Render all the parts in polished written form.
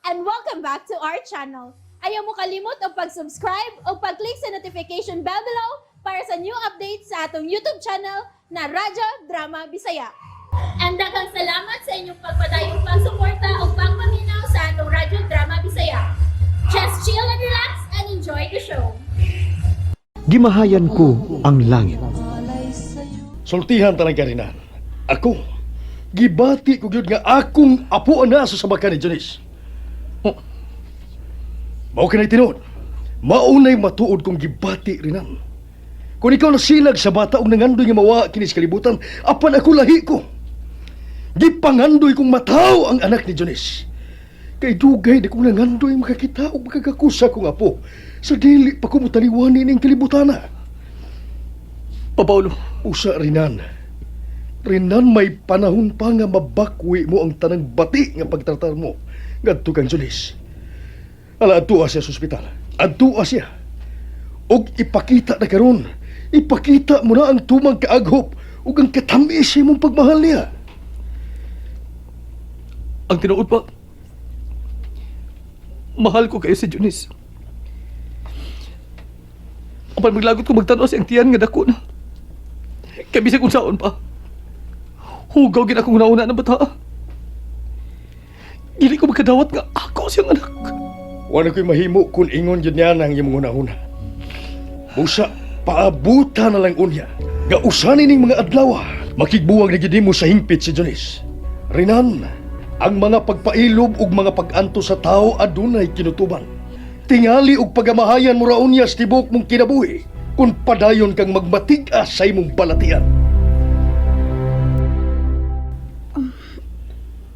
And welcome back to our channel. Ayaw mo kalimot og pag-subscribe o pag-click sa notification bell below para sa new updates sa atong YouTube channel na Radyo Drama Bisaya. And daghang salamat sa inyong pagpadayong pagsuporta o pagpaminaw sa atong Radyo Drama Bisaya. Just chill and relax and enjoy the show. Gimahayan ko ang langit. Sultihan tanang karinan. Ako, gibati ko gyud nga akong apo na sa sabakan ni Janice. Oh. Mao kanay tinuod. Maunay matuod kong gibati rinan. Kung ikaw nasilag sa bata og nangandoy nga mawa kini sa kalibutan, apan ako lahi ko. Gipangandoy kong mataw ang anak ni Janice. Kay dugay di ko nangandoy makakita og makakakusa kong apo sa dili pa ko motaliwani ning kalibutana. Pa Paulo, Usa rinan. Rinan, may panahon pa nga mabakwi mo ang tanang bati nga pagtratar mo ngadto kang Julis. Ala, adtua siya sa ospital. Adtua siya. Og ipakita na karon. Ipakita mo na ang tumang kaaghop ug ang katamis sa imong pagmahal niya. Ang tinuod pa, mahal ko kayo si Junice. Apan maglagot ko magtanaw sa iyang tiyan nga dako na. Kay bisag unsaon pa, hugaw gid akong nauna ng bata. Dili ko magkadawat nga ako siyang anak. Wala ko'y mahimo kung ingon yun niya nang imong hunahuna. Busa, paabuta na lang unya. Nga usanin ning mga adlaw, makigbuwag na gid nimo sa hingpit si Jonis. Rinan, ang mga pagpailob ug mga pag-anto sa tao adunay kinutuban. Tingali og pagamahayan mo ra unya sa tibuok mong kinabuhi kung padayon kang magmatig-as sa imong balatian.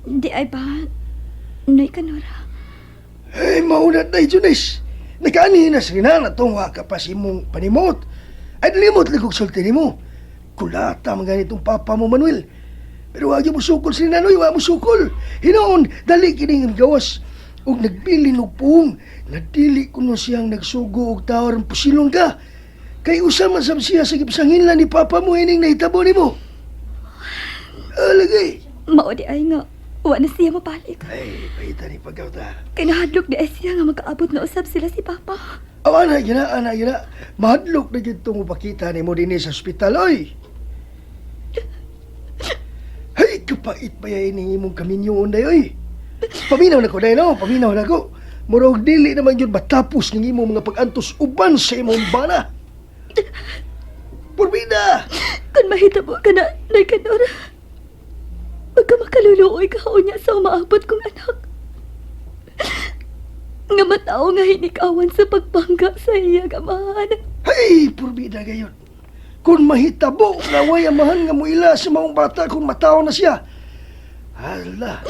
Di ay ba? Noy kanora. Eh, maunat na, Jonis. Nakaanihin na si Rinan atong wa ka pa sa imong panimot. Ay, limot lang kong sulti nimo. Kulata man ganitong papa mo, Manuel. Pero wag mo sukol si Rinan, oy, wa mo sukol. Hinoon, dali kining gawas. Ug nagbilin og puong, nadili kuno siyang nagsugo og tawar ang pusilon ka. Kay usa man sab siya sa gipasanginlan ni papa mo ining nahitabo nimo. Alagay. Mao di ay nga. Wa na siya mabalik. Ay, paita ni pagkauta. Kay nahadlok di ay siya nga magkaabot na usab sila si Papa. Aw, ana, gina, ana, gina. Mahadlok na gid tong mapakita nimo dinhi sa ospital, oy. Hey, kapait pa yan ining imong kaminyoon day, oy. Paminaw na ko, day, no? Paminaw na ko. Murag dili naman yun matapos ning imong mga pag-antos uban sa imong bana. Purbida! Kung mahitabo ka na, Noy kanora. Baka makaluluoy ka unya sa umaabot kong anak. Nga matao nga hinikawan sa pagbangga sa iyang amahan. Hey, purbida gayon. Kung mahitabo nga way amahan nga muila sa maong bata kung matao na siya. Hala,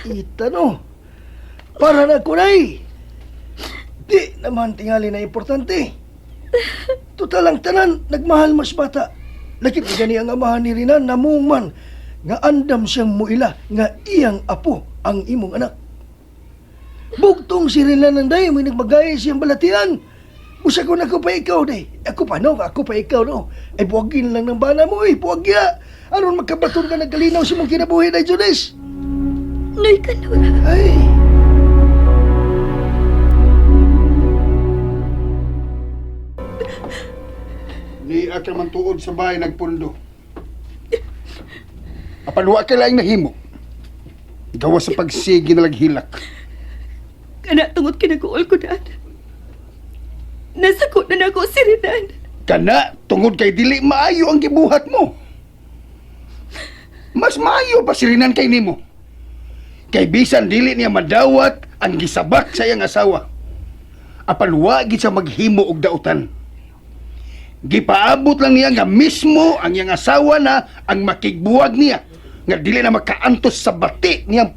paita no. Para na kunay. Di naman tingali na importante. Total ang tanan, nagmahal mas bata. Lakip na gani ang amahan ni Rinan namung man nga andam siyang muila nga iyang apo ang imong anak. Bugtong si Rinan nanday, may nagbagay siyang balatian. Busa ko na ako pa ikaw, day. Ako pa, no? Ako pa ikaw, no? Ay, buwagin lang ng bana mo, eh. Buwag ya. Aron magkabaton ka nagkalinaw sa mong kinabuhi, day, Junis. Noy kanora. Ay. Ni ka man tuod sa bahay nagpundo. Apan wa kay laing nahimo. Gawa sa pagsigi na laghilak. Kana tungod kinaguol ko daan. Nasako na nako si Renan. Kana tungod kay dili maayo ang gibuhat mo. Mas maayo pa si Renan kay nimo. Kay bisan dili niya madawat ang gisabak sa iyang asawa. Apan wa gid siya maghimo og dautan. Gipaabot lang niya nga mismo ang iyang asawa na ang makigbuwag niya nga dili na makaantos sa bati niyang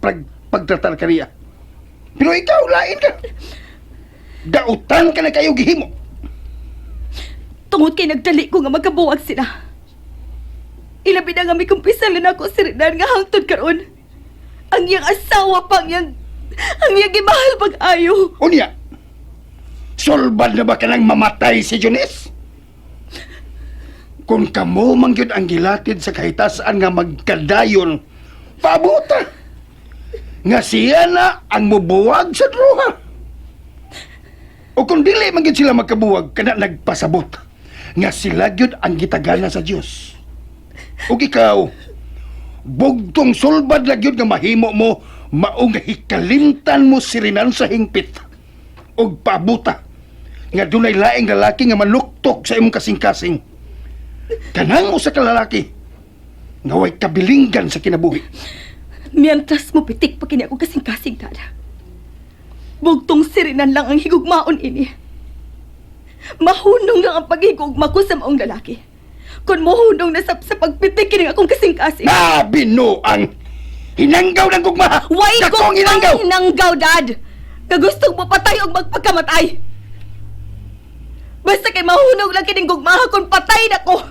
pagtratar kaniya. Pero ikaw lain ka. Dautan ka na kayo gihimo. Tungod kay nagdali ko nga magkabuwag sila. Ilabi na nga may kumpisal na nako si Renan nga hangtod karon. Ang iyang asawa pang iyang gimahal pag-ayo. Unya, sulbad na ba ka nang mamatay si Junis? Kung kamo man gyud ang gilatid sa kahitasan nga magkadayon, paabota. Nga siya na ang mubuwag sa droha. O kung dili man gyud sila magkabuwag, kana nagpasabot nga sila gyud ang gitagana sa Dios. Ug ikaw, bugtong sulbad la gyud nga mahimo mo, mao nga hikalimtan mo si Renan sa hingpit ug paabuta nga dunay laing lalaki nga manuktok sa imong kasing-kasing. Kanang usa ka lalaki nga way kabilinggan sa kinabuhi. Mientras mo pitik pa kini ako kasing-kasing, Dad. Bugtong sirinan lang ang higugmaon ini. Mahunong lang ang paghigugma ko sa maong lalaki. Kung mohunong na sa pagpitik kini akong kasing-kasing. Na binuang hinanggaw ng gugma. Why ko Dakong hinanggaw. ang hinanggaw, Dad? Nga gustong mo patay og magpagkamatay. Basta kay mahunog lang kining gugmaha kung patay na ko.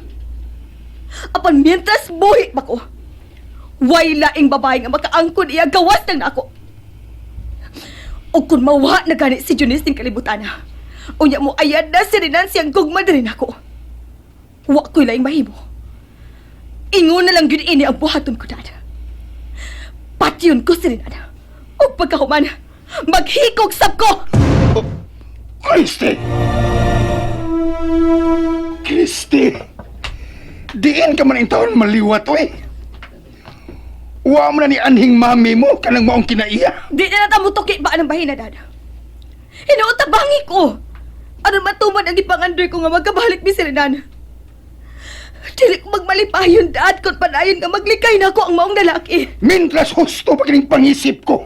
Apan mientras buhi pa ko, way laing babae nga makaangkon iya gawas nang nako. O kung mawa na gani si Junice ning kalibutan na, unya mo ayad na si Renan siyang gugma diri nako. Wa ko'y laing mahimo. Ingon na lang gyud ini ang buhaton ko, Dad. Patyon ko si Renan. Ug pagkahuman, maghikog sab ko! Christy! Christy! Diin ka man intawon maliwat, oy. Wa mo na ni anhing mami mo kanang maong kinaiya. Di na nata mutuki ba ang bahina, Dad? Hinuutabangi ko! Ano matuman ang ipangandoy ko nga magkabalik mi si Renan? Dili ko magmalipayon, Dad, kung panayon nga maglikay na ako ang maong lalaki. Mintras husto pa kining pangisip ko.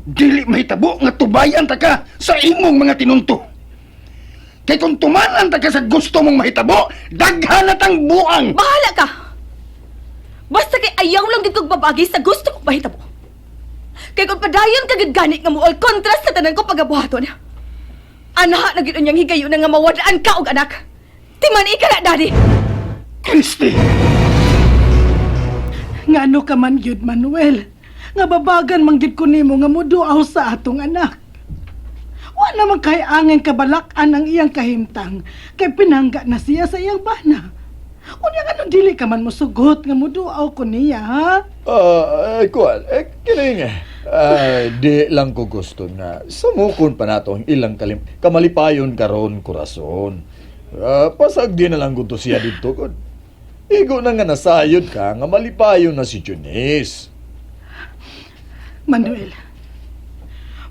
Dili mahitabo nga tubayan ta ka sa imong mga tinunto. Kay kung tumanan ta ka sa gusto mong mahitabo, daghan na tang buang. Bahala ka! Basta kay ayaw lang gid kog babagi sa gusto kong mahitabo. Kay kung padayon ka gid gani nga muol kontra sa tanan ko pagabuhaton. Anaha na gid unyang higayon nga mawadaan ka og anak. Timan ika na, Daddy. Christy! Ngano ka man gyud, Manuel? Nga babagan man gyud ko nimo nga muduaw sa atong anak. Wa naman kay angin kabalak-an ang iyang kahimtang kay pinangga na siya sa iyang bana. Unya ngano dili ka man mosugot nga muduaw ko niya, ha? Ah, eh, kuan, eh, kining, eh, di lang ko gusto nga samukon pa nato ang ilang kalim kamalipayon karon kurason. Ah, pasag di na lang gud to siya didto gud. Igo na nga nasayod ka nga malipayon na si Junice. Manuel,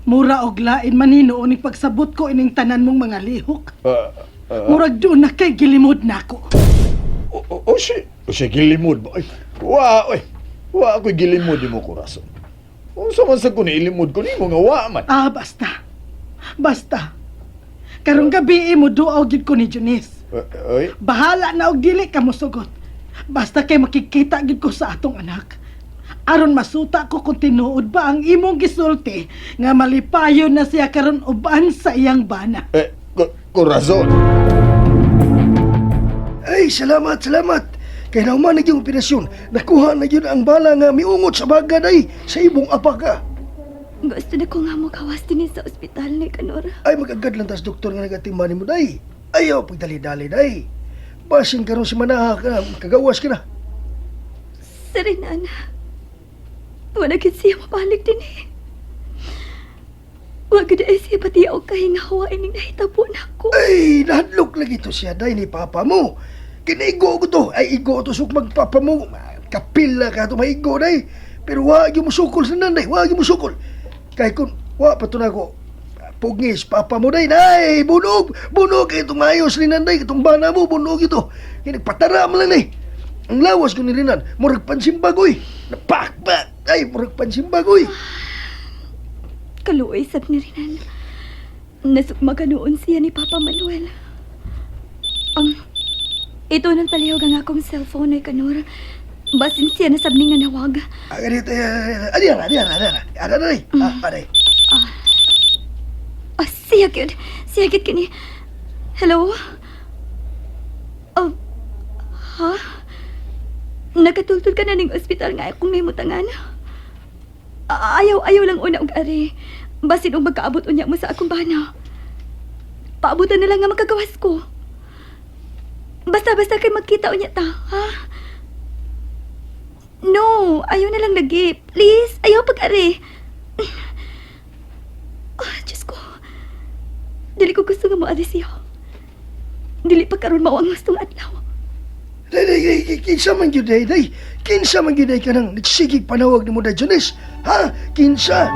mura og lain man hinuon ning pagsabot ko ining tanan mong mga lihok. Ah, ah, Murag doon na kay gilimod nako. o, o, o, si, o si gilimod ba? Ay, wa, oy. Wa ako'y gilimod mo kurason. Unsa man sa ko ni ilimod ko nimo nga wa man. Ah, basta. Basta. Karong gabi mo duaw gid ko ni Junice. Eh, Oy, Bahala na og dili ka mosugot. Basta kay makikita gid ko sa atong anak. Aron masuta ko kung tinuod ba ang imong gisulti nga malipayon na siya karon uban sa iyang bana. eh, kurason. Ay, salamat, salamat. Kay nauman na yung operasyon. Nakuha na yun ang bala nga miungot sa baga day sa ibong apaga. Gusto na ko nga mogawas dinhi sa ospital ni Kanora. Ay, magagad lang tas doktor nga nagatimba ni mo day. Ayaw, pagdali-dali day. Basin karon si Manaha ka na, kagawas ka na. Si Renan. Wala gid siya mabalik dinhi. Wa gid ay siya pati og kahingawa ining nahitabo nako. Ay, nahadlok lagi to siya day ni papa mo. Kinaigo ko to. Ay, igo to suk magpapa mo. Kapila ka to maigo day. Pero wa gyud mo sukol sa nanay, wa gyud mo sukol. Kay kun wa pa to nako pugngis papa mo day nay bunog bunog itong ayos ni nanay itong bana mo bunog ito kay nagpatara man lang day ang lawas ko ni Renan murag pansimbag oy napakpak ay murag pansimbag oy. Kaluoy sab ni Renan. Nasukma ka noon siya ni Papa Manuel. Ito nang palihog ang akong cellphone ay Kanor. Basin siya na sabning nanawag. Ah, ganito, adi na, adi na, adi na, adi na, ah, adi. Ah, siya gyud. Siya gyud kini. Hello? Oh, ha? Nakatultol ka na ning ospital nga akong nahimutangan. Ayaw, ayaw lang una og ari. Basin og magkaabot unya mo sa akong bana. Paabutan na lang nga magkagawas ko. Basta-basta kay magkita unya ta, ha? No, ayaw na lang lagi. Please, ayaw pag-ari. Oh, Diyos ko. Dili ko gusto nga moari siya. Dili pa karon mao ang gustong adlaw. Day, day, day, kinsa man gyud day, day. Kinsa man gyud day ka nang nagsigig panawag nimo day, Janice? Ha? Kinsa?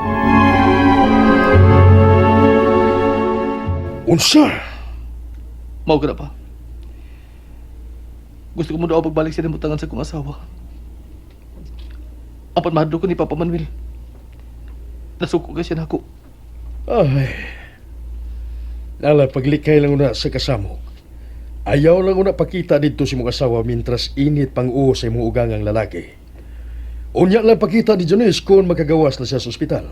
Unsa? Mao ka na pa. Gusto ko mo daw pagbalik sa nimutangan sa kong asawa. Apan mahadlok ko ni Papa Manuel. Nasuko ka siya nako. Ay. Lala, paglikay lang una sa kasamok. Ayaw lang una pakita dito si mong asawa mintras init pang uo sa imong ugangang lalaki. Unya lang pakita ni Janice kung makagawas na siya sa ospital.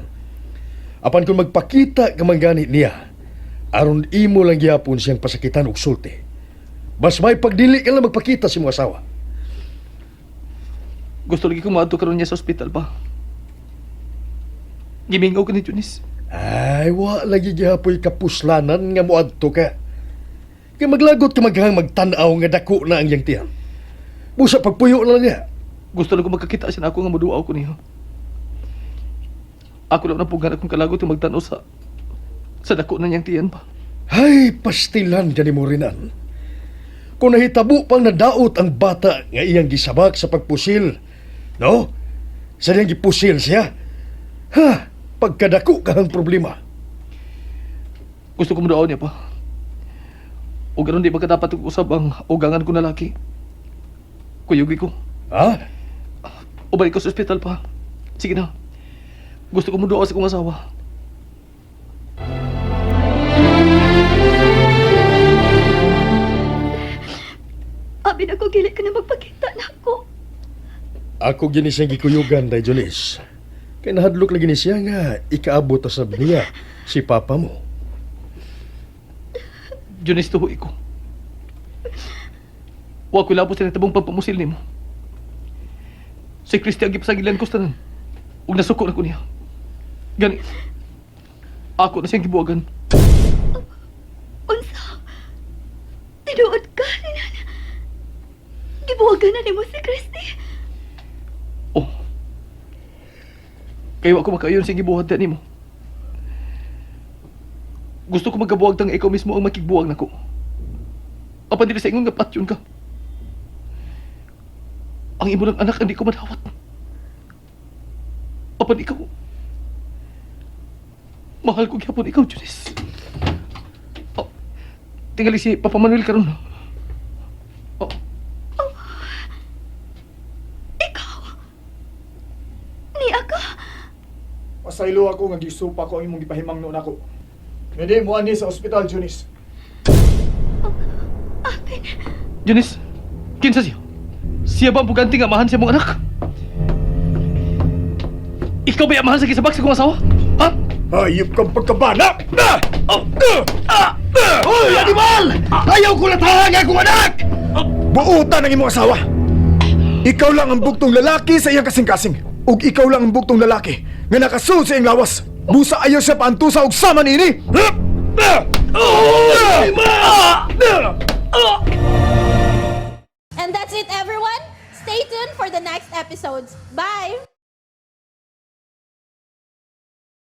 Apan kung magpakita ka man gani niya, aron imo lang gihapon siyang pasakitan og sulti. Mas may pagdili ka lang magpakita sa imong asawa. Gusto lagi ko maadto karon niya sa ospital pa. Gimingaw ka ni Janice. Ay, wa lagi gihapoy kapuslanan nga moadto ka. Kay maglagot ka maghang magtan-aw nga dako na ang iyang tiyan. Busa pagpuyo na lang niya. Gusto lang ko magkakita siya na ako nga maduaw ko niya. Ako lang napugan akong kalagot yung magtan-aw sa dako na niyang tiyan pa. Ay, pastilan gani mo rinan. Kung nahitabo pang nadaot ang bata nga iyang gisabak sa pagpusil, no? Sa niyang gipusil siya. Ha, pagkadako ka ang problema. Gusto ko maduaw niya pa. O ganun di ba ka dapat usab ang ugangan ko na laki? Kuyugi ko. Ha? O balik ko sa ospital pa. Sige na. Gusto ko maduaw sa kong asawa. Abi na ko gili ka na magpakita na ako. Ako gini siyang gikuyugan, Day Jonis. Kay nahadlok lagi ni siya nga ikaabot ta sa niya si papa mo. Junice, tuhoy ko. Wa ko labot sa natabong pagpamusil nimo. Si Christy ang gipasagilan ko sa tanan. Ug nasuko na ko niya. Gani, ako na siyang gibuwagan. Unsa? Tinuod ka, Rinan. Gibuwagan na nimo si Christy. Oh. Kayo ako makaayon sa gibuhat nimo. Gusto ko magkabuwag tang ikaw mismo ang makigbuwag nako. Apan dili sa ingon nga patyon ka. Ang imo lang anak hindi ko madawat. Apan ikaw. Mahal ko gyapon ikaw, Janice. Oh, tingali si Papa Manuel karon. Oh, Ikaw? Ni ako? Pasaylo ako nga gisupa ko ang imong gipahimang noon ako. Hindi mo ani sa ospital, Junis. Apin, Janice, kinsa siya? Siya ba ang buganti nga amahan sa imong anak? Ikaw ba amahan sa gisabak sa kong asawa? Ha? Hayop kang pagkabana! Ah! Oh! Ah! Hoy, animal! Ayaw ko latahan akong anak! Buutan ang imong asawa! Ikaw lang ang bugtong lalaki sa iyang kasing-kasing. Ug ikaw lang ang bugtong lalaki nga nakasuod sa iyang lawas. Busa ayaw siya paantusa og sama niini.